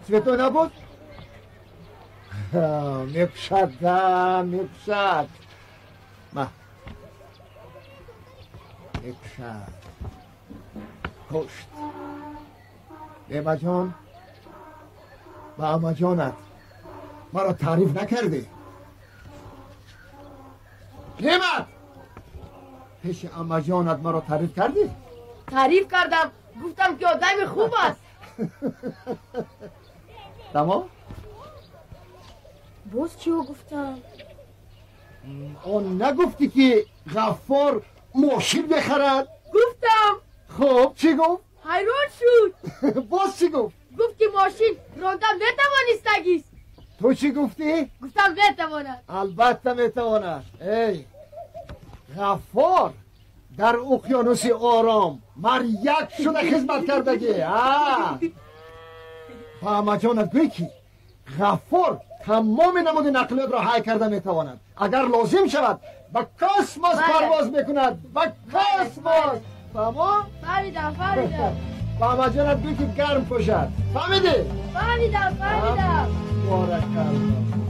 Цветной набуд? Мекушад, да, мекушад. Ма. Мекушад. Кушт. Неъматҷон, ба амаҷонат маро таъриф накардӣ? Неъмат, пеши амаҷонат маро таъриф кардӣ? Таъриф кардам, гуфтам ки одами хуб аст. Тамом? Боз чиҳо гуфтам? Он нагуфтӣ ки Ғаффор мошин мехарад? Гуфтам. Хуб, чӣ гуфт? Ҳайрон шуд. Боз чӣ гуфт? Гуфт ки мошин ронда метавонистагист. Ту чӣ гуфтӣ? Гуфтам метавонад. Албатта метавонад. Эй, Ғаффор дар уқёнуси ором маряк шуда хизмат кардагӣ. Ба амаҷонат гӯй ки Ғаффор тамоми намуди нақлиётро ҳай карда метавонад. Агар лозим шавад ба космос парвоз мекунад. Ба космос. Фаҳмо? Фаҳмидам, фаҳмидам. Ба амаҷонат гӯй ки гарм пӯшад. Фаҳмидӣ? Фаҳмидам, фаҳмидам. Боракалло.